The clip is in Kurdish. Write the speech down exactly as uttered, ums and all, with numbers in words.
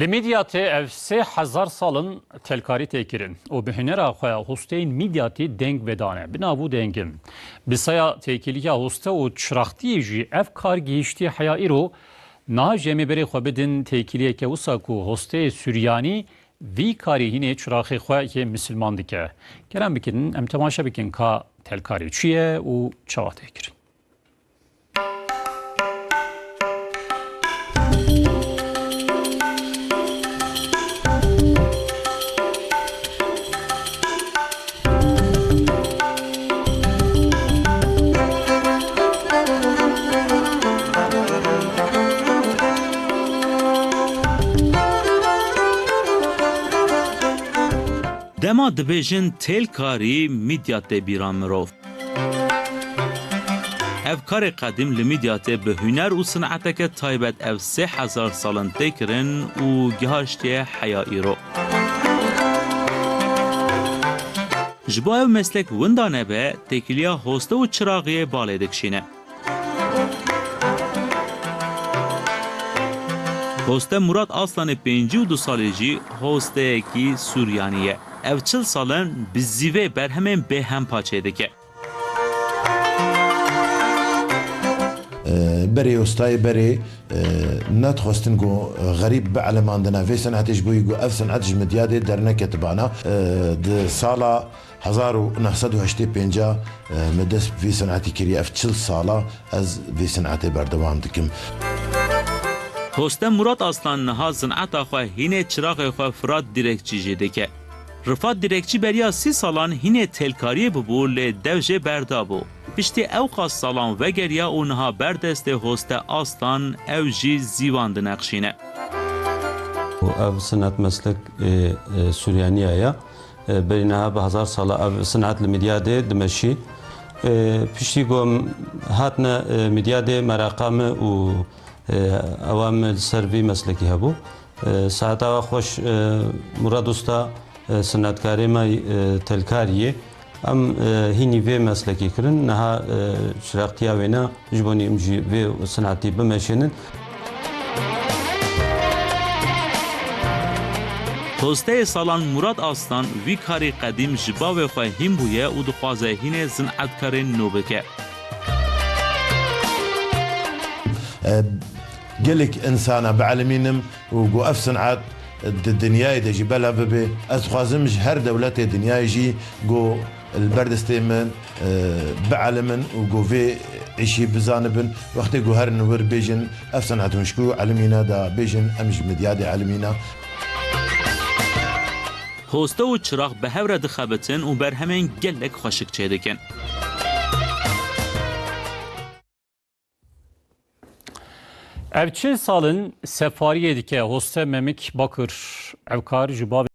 Li Midyatê ev sê hezar sal in telkarî tê kirin û bi hunera xwe hosteyên Midyatê deng vedane. Bi nav û deng in. Bi saya têkiliya hoste û çiraxtiyê jî ev kar gihiştiye heya îro. Niha jî em ê berê xwe bidin têkiliyeke wisa ku hosteyê Suryanî vî karî hînê çiraxê xwe yê misilman dike. Kerem bikin, em temaşe bikin ka telkarî çi ye û çawa tê kirin. Dema dibêjin têlkarî, Midyat tê bîra mirov. Ev karê qedîm li Midyatê bi huner û sineteke taybet ev sê hezar sal in tê kirin û gihaştiye heya îro. Ji bo ev meslek winda nebe, têkiliya hoste û çiraxiyê balê dikişîne. Hoste Murat Aslanê pêncî û du salî jî hosteyekî Suryanî ye. Ev çil sal in bi zîvê berhemên bêhempa çêdike. Berê ostayê berê, e, nedixwestin ku xerîb bielimandine vê senetê, ji bo ku ev senet ji Midyadê derneketibana. E, di sala hezar û neh sed û heştê pênc, e, me dest bi vî senetî kiriye. Ev çil sala ez vê senetê berdewam dikim. Hoste Murat Aslan niha zineta xwe hînê çiraxê xwe Firat Dîrekçî jê dike. Rifat Dîrekçî beriya sî salan hînê têlkariyê bibû, lê dev jê berdabû. Piştî ewqas salan vegeriya û niha ber destê Hoste Aslan ew jî zîvan dineqşîne. Û ev sinet meslek, e, e, Suryaniya ye. E, berî niha bi hezar sala ev sinet li Midyadê dimeşî. E, piştî ku em hatine, e, Midyadê, meraqa me û, e, ewa me li ser vî meslekî hebû. E, saeta we xweş, e, Murad Usta, e, sinetkarê me, e, telkarî ye. Em, e, hînî vê meslekî kirin. Niha, e, çiraxtiya wêne ji bo nî em jî vê sinetî bimeşênin. Hosteyê salan Murat Aslan vî karî qedîm ji bavê xwe hîn bûye û dixwaze hînê zinetkarên nû bike. E, gelek insana bielimînim û ku ev sinet di dinyayê de jî belav bibe. Ez dixwazim ji her dewletê dinyayê jî ku li ber destê min, e, bielimin û ku vê îşî bizanibin. Wextê ku herin wir bêjin, ev sinet hûn ji ku elimîne, da bêjin, em ji Midyadê elimîne. Hoste û çirax bi hev re dixebitin û berhemên gelek xweşik çêdikin. Ev çil sal in sefariyê dike Hoste Memik Bakir. Ev kar ji bavê